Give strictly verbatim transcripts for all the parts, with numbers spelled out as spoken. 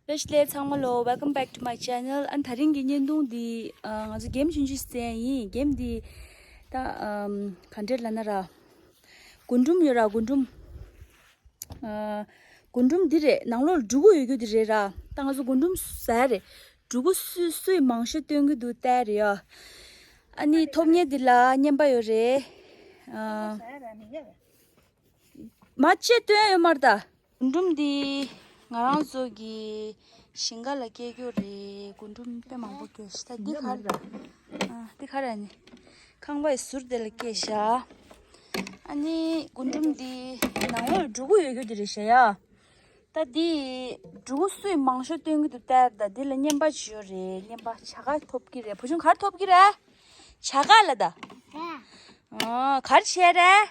བཀྲ་ཤིས་བདེ་ལེགས་ཚང་མ་ལོ། Welcome back to my channel. ཨ་ནི་དེ་རིང་གི་བརྙན་ཐུང་འདི་ཨ་ང་ཚོ་གེམ་ཆུང་ཆུང་ཞིག་བཙལ་ཡིན། གེམ་འདི་ད་ཨམ་ག་འདྲས་ལབ་ན་ར། རྒུན་འབྲུམ་ཡོད་ར། རྒུན་འབྲུམ། ཨ་རྒུན་འབྲུམ་འདི་རེད། ནང་ལོགས་ལ་འབྲུ་གུ་ཡོད་རྒྱུ་འདི་རེད་ར། ད་ང་ཚོ་རྒུན་འབྲུམ་ཟ་ཡ་རེད། འབྲུ་གུ་སུས་སུས་མང་ཤོས་བཏོན་གྱི་འདུག་ལྟ་ཡ་རེད་ཡ། ཨ་ནི་ཐོབ་མཁན་འདི་ལ་རྔན་པ་ཡོད་རེད། ཨ་མ་ཅེ་བཏོན་ཡ་ཡོད་མ་རེད་ད། རྒུན་འབྲུམ་འདི་ང་རང་ཚོ་གི་ཞིང་ཁ་ལ་སྐྱེ་རྒྱུ་རེད། རྒུན་འབྲུམ་དཔེ་མང་པོ་སྐྱེ་ཤག་ད་འདི་ག་རེ་རེད། ཨ་འདི་ག་རེ་ནི་ཁང་པའི་ཟུར་དེ་ལ་སྐྱེ་ཤག་ཨ་ནི་རྒུན་འབྲུམ་འདི་ནང་ལོགས་འབྲུ་གུ་ཡོད་རྒྱུ་འདི་རེད་ཤག་ཡ། ད་འདི་འབྲུ་གུ་སུས་མང་ཤོས་བཏོན་གྱི་འདུག་ལྟ་ཡ། ད་འདི་ལ་རྔན་པ་ཅིག་ཡོད་རེད། རྔན་པ་བྱ་དགའ་ཐོབ་ཀྱི་རེད། བུ་ཆུང་ག་རེ་ཐོབ་ཀྱི་རེད། བྱ་དགའ་ལ་ད། ཨ་ག་རེ་བྱས་རེད།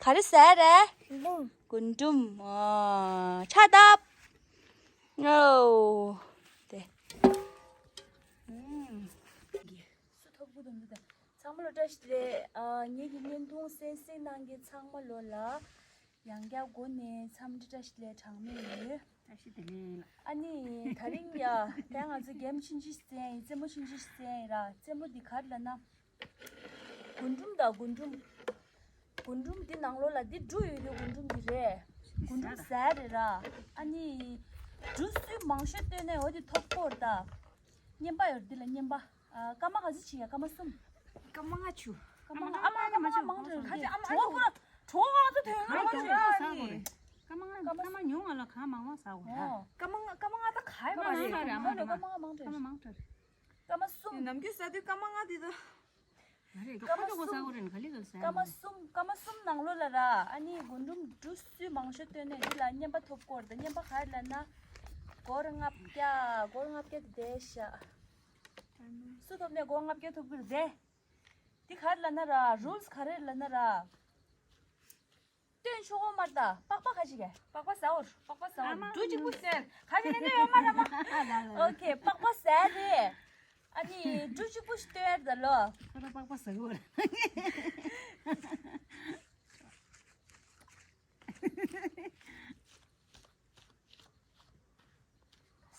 ག་རེ་ཟས་རེད། རྒུན་འབྲུམ། ཨ་ཕྱག་བཏབ། ཨོ། དེ། ཨུམ། སུ་ཐོབ་གི་འདུག་འདི་ད། ཚང་མ་ལོ་བཀྲ་ཤིས་བདེ་ལེགས། ཨ་ངེད་ཀྱི་བརྙན་ཐུང་གསན་གཟིགས་གནང་མཁན་ཚང་མ་ལོ་ལ་ཡང་བསྐྱར་སྒོ་ནས་འཚམས་འདྲི་བཀྲ་ཤིས་བདེ་ལེགས་གྲངས་མེད་ཡོད། བཀྲ་ཤིས་བདེ་ལེགས་ལགས། ཨ་ནི་དེ་རིང་ཡ་ད་ང་ཚོ་གེམ་ཆུང་ཆུང་ཞིག་བཙལ་ཡིན། རྩེད་མོ་ཆུང་ཆུང་ཞིག་བཙལ་ཡིན་ར། རྩེད་མོ་འདི་ག་རེ་ལབ་ན། རྒུན་འབྲུམ་དང་རྒུན་འབྲུམ། རྒུན་འབྲུམ་འདི་ནང་ལོགས་ལ་འདི་འབྲུ་ཡོད་རྒྱུ་རྒུན་འབྲུམ་འདི་རེད། རྒུན་འབྲུམ་ཟ་རེད་ར། ཨ་ནི་འབྲུ་སུས་མང་ཤོས་བཏོན་ནས་འོ་དེ་ཐོབ་སྐོར་ད། རྔན་པ་ཡོད་འདི་ལ་རྔན་པ། ཨ་སྐར་མ་ག་ཚོད་བྱེད་ཡ། སྐར་མ་གསུམ། སྐར་མ་ལྔ་བྱུང་། སྐར་མ་ལྔ། ཨ་མ་ཨ་མ་ཨ་མ་མང་དྲགས་ཁ་ཅིག་ཨ་མ་གྲོད་ཁོ་ར་གྲོད་ཁོ་ང་ཚོ་དོན་ཁ་ཅིག་ཨ་མ་ཟ་དགོས་རེད། སྐར་མ་ལྔ། སྐར་མ་ཉུང་བ་ལ་གང་མང་མང་ཟ་དགོས་ར། ཨོ། སྐར་མ་ལྔ། སྐར་མ་ལྔ་ད་ག་ཡོད་མ་རེད། སྐར་མ་ལྔ་རེད། ཨ་མ་སྐར་མ་མང་དྲགས་རེད། སྐར་མ་གསུམ། ནམ་རྒྱུན་ཟ་དུས་སྐར་མ་ལྔ་དེ་ད། ང་རེད། སྐར་མ་ཁ་ཅིག་གོ་ཟ་གསུམ། གོ་རེད། ག་ལེ་ག་ཟ་སྐར་མ་གསུམ། སྐར་མ་གསུམ་ནང་ལོགས་ལ་ར། ཨ་ནི་རྒུན་འབྲུམ་འབྲུ་སུས་མང་ཤོས་བཏོན་ནས་འདི་ལ་རྔན་པ་ཐོབ་སྐོར་དང་། རྔན་པ་ག་རེ་ལབ་ན། སྒོར་ལྔ་བརྒྱ། སྒོར་ལྔ་བརྒྱ་དེ་བསྡད་ཤག་སུ་ཐོབ་ནས་སྒོར་ལྔ་བརྒྱ་ཐོབ་ཀྱི་རེད། འདི་ག་རེ་ལབ་ན་ར། རུལ་སི་ག་རེ་ལབ་ན་ར། སྟོན་ཆོག་གོ་མ་རེད་ད། པགས་པ་ག་ཅིག་གས། པགས་པ་ཟ་འོར། པགས་པ་ཟ་འོར། ཨ་མ། འབྲུ་གཅིག་པུ་ཟ་འོར། ག་ཅིག་ནས་ཡོད་མ་རེད་མ། ཨོ་ཁེ། པགས་པ་ཟ་རེད། ཨ་ནི་འབྲུ་གཅིག་པུ་ཞིག་སྟོན་ཡ་རེད་ད་ལོ། ཁ་ར་པགས་པ་ཟ་འོར།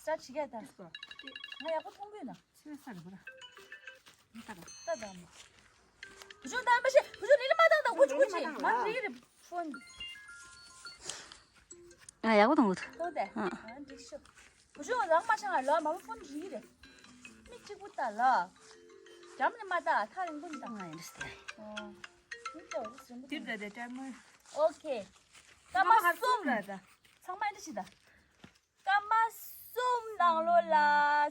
སི་ཊར་ཊི་བྱེད་ཀྱི་ད། ང་ཡག་པོ་མཐོང་གི་ཡོད་ན། ཚོད་ས་རེད་པ་ར། མི་ལྟ་ག་ལྟ་ད་མ། བུ་ཆུང་ད་མ་ཤེས། བུ་ཆུང་ལི་ལི་མ་ད་ད། ཁུ་ཆུ་ཁུ་ཆི་མ་རི་རི་ཕོན། ང་ཡག་པོ་མཐོང་གི་འདུག་མཐོང་དེ། ཨ། ཨ་འགྲིག་ཤོ། བུ་ཆུང་རང་མ་ཤང་ལ་མ་མ་ཕོན་རི་རེད། མི་གཅིག་པུ་ལྟ་ལ། རྒྱབ་ནས་མ་ལྟ། ཐག་རིང་པོ་ནས་ལྟ། ང་ཡིན་ཟེར། ཨོ། མི་ལྟ་འོ་རིང་པོ། དེར་ད་དེ་ཏྲ་མོ། ཨོ་ཁེ། སྐར་མ་གསུམ། ཚང་མ་འདི་ཞིག་ད། སྐར་མ་གསུམ་ནང་ལོགས་ལ་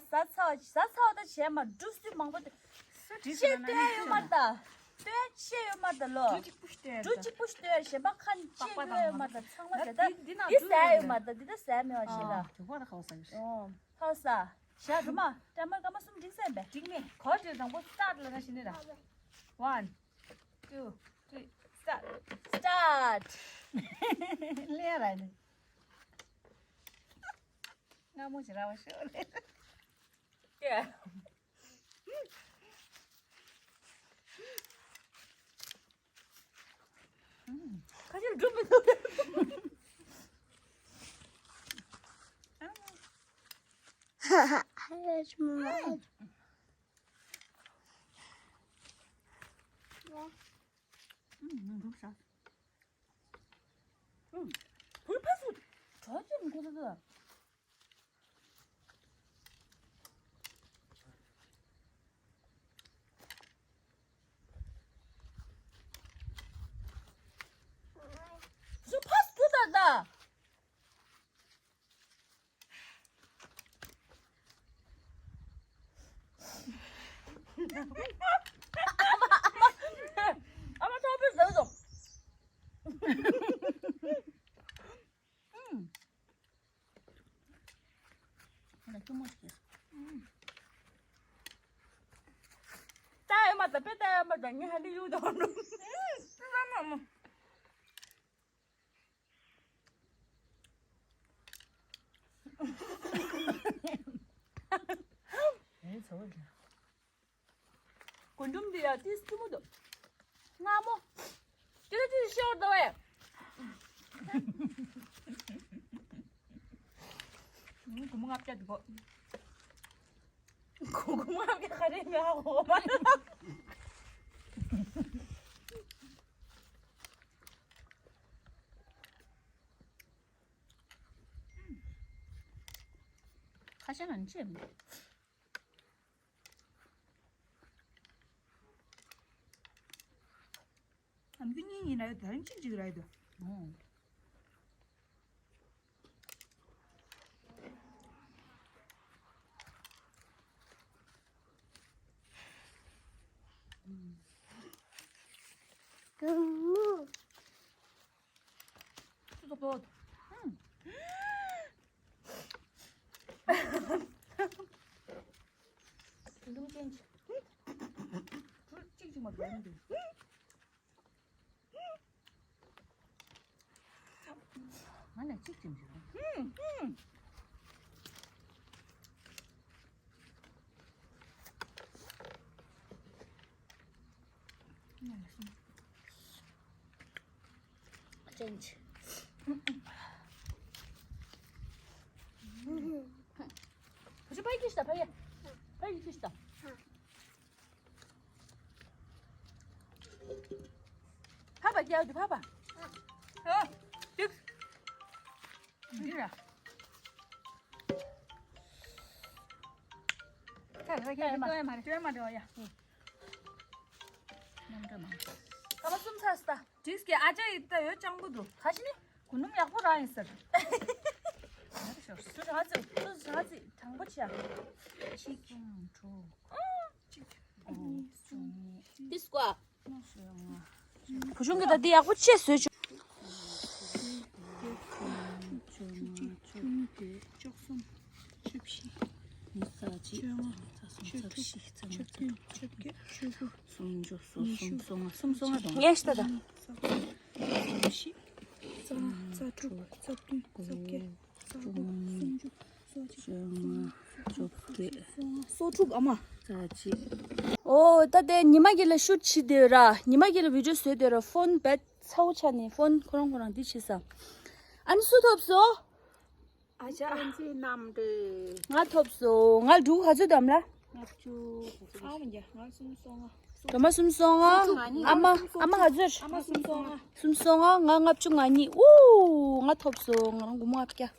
ཟ་ཚར་བ། ཟ་ཚར་བ་ད་བྱས་མ། འབྲུ་སུས་མང་པོ་དེ། སུ་བྲིས་ཤེས་སོང་ན་སྟོན་ཡོད་མ་རེད་ད། སྟོན་ཤེས་ཡོད་མ་རེད་ད་ལོ། འབྲུ་གཅིག་པུ་ཞིག་སྟོན། འབྲུ་གཅིག་པུ་ཞིག་སྟོན། གཞན་པ་ཁ་ཤས་ཤེས་ཡོད་མ་རེད་ད། ཚང་མ་ཟ་ད། འདི་ཟ་ཡོད་མ་རེད་ད། འདི་ད་ཟ་མེད་པ་ཞིག་ལ། ཨོ། ཧ་ས། ཞག་རུ་མ་ཏྲ་མར་སྐར་མ་གསུམ་འགྲིག་སེམས་པས། འགྲིག་མེད། གོ་དེ་དང་པོ་སི་ཊར་ཊི་ལབ་ན་ཤེས་ནི་ར། One, two, three, start. སི་ཊར་ཊི། ལེ་ར་ནི། སྔ་མོ་ཞིག་ར་བ་ཤོག་ལེ། ཀེ། ཁ་ཤས་འགྲུབ་མི་འདུག་ཧ་ཧ་ཧ། ཨུམ། ཕུར་ཕ་སུ་གྲོ་ཅི་མི་ཁོ་ཐུ། སུ་ཕ་སུ་ད་ད། ཨ་མ་ཨ་མ་ཨ་མ་ཐོག་པའི་ཟེར་སོང་། ཨུམ། ང་ལ་སྐྱུར་མོ་ཞིག་ཡོད། ཨུམ། ལྟ་ཡོད་མ་ད། དཔེ་ལྟ་ཡོད་མ་ད། ངས་ཧ་འདི་ཡུག་དང་འགྲོ། ཨུམ། ལྟ་མ་མ། ཨེ་ཚོ་རེད། རྒུན་འབྲུམ་འདི་ཡ་ཏིས་ཏི་མོ་འདུག་སྔ་མོ། ཏི་ཏི་ཤོར་འདུག་ཨེ། ཨུམ། གུ་མོ་ང་ གོ་གོ་མ་ག་རེ་མེད་ཨ་གོ་མ། ཁ་ཤས་ལ་ནི་ཅི་ཡང་མེད། ཨ་མི་གཉིས་ཡིན་ན་ཡོད་ད་རིང་གཅིག་གཅིག་ར་ཡོད་དོ། ང་ལ་ཅན་གཅིག་གཅིག་མ་འདུག་ང་ལ་གཅིག་ཅིག་འཇུ། ཅན་གཅིག་བུ་ཆུ་ཕ་གི་ཤི་ད་ཕ་གི་ཕ་གི་ཤི་ད། ཕ་བ་རྒྱག་དུས་ཕ་བ། ཨ། ཏིག་འདི་ར། ད་ར་རྒྱག་མ་ར་ཏོ་ཡ་མ་ར་ཏོ་ཡ་མ་ར་ཡ། ནམ་ཏོ་མ། ཀ་མ་གསུམ་ཚར་སྟ། ཏིག་གི་ཨ་ཅག་ཡིད་ད་ཡོད་སྤྱང་པོ་འདུག་ཁ་ཤི་ནི་གུ་ནུམ་ཡག་པོ་རང་ཡིན་ཟེར། སུ་ར་ཙི་སུ་ར་ཙི་དྲང་པོ་ཆེ་ཡ། ཅིག་གཅིག་ཏིག་སྐོ། བུ་ཆུང་གིས་ད་འདི་ཡག་པོ་ཅེས་བཟོས་བྱུང་། བཅུ་གཉིས་བཅུ་གསུམ་བཅུ་བཞི་ཉི་ཤུ་རྩ་གཅིག་རྩ་གསུམ་རྩ་བཞི་རྩ་ལྔ་རྩ་དྲུག་སུམ་ཅུ་སོ་གསུམ་སོ་བཞི་སོ་ལྔ་སོ་ལྔ་སོ་ལྔ་དང་། ངས་ཤི་ད་ད། རྩ་དྲུག་རྩ་བདུན་རྩ་བརྒྱད། བཅོ་ལྔ། བཅོ་བརྒྱད། སོ་དྲུག་ཨ་མ། རྩ་གཅིག་ཨོ་ད་དེ་ཉི་མ་གི་ལ་ཤུཊ་བྱེད་དེ་ར། ཉི་མ་གི་ལ་བི་ཌིའོ་བཟོས་དེ་ར། ཕོན་བེད་ཚ་བོ་ཆགས་ནས་ཕོན་ཁོ་རང་ཁོ་རང་འདི་བྱེད་ས། ཨ་ནི་སུ་ཐོབ་སོང་། ཨ་ཅག་ཨན་ཅི་རྣམ་འདྲེན། ང་ཐོབ་སོང་། ང་འབྲུ་ག་ཚོད་དམ་ལ། ལྔ་བཅུ། ཨ་མ་ཡ་ང་གསུམ་སོང་ང་། སྒྲོལ་མ་གསུམ་སོང་ང་། ཨ་མ་ཨ་མ་ག་ཚོད། ཨ་མ་གསུམ་སོང་ང་། གསུམ་སོང་ང་། ང་ལྔ་བཅུ་ང་གཉིས། ཨུ་ང་ཐོབ་སོང་། ང་རང་སྒོར་མོ་ལྔ་བརྒྱ།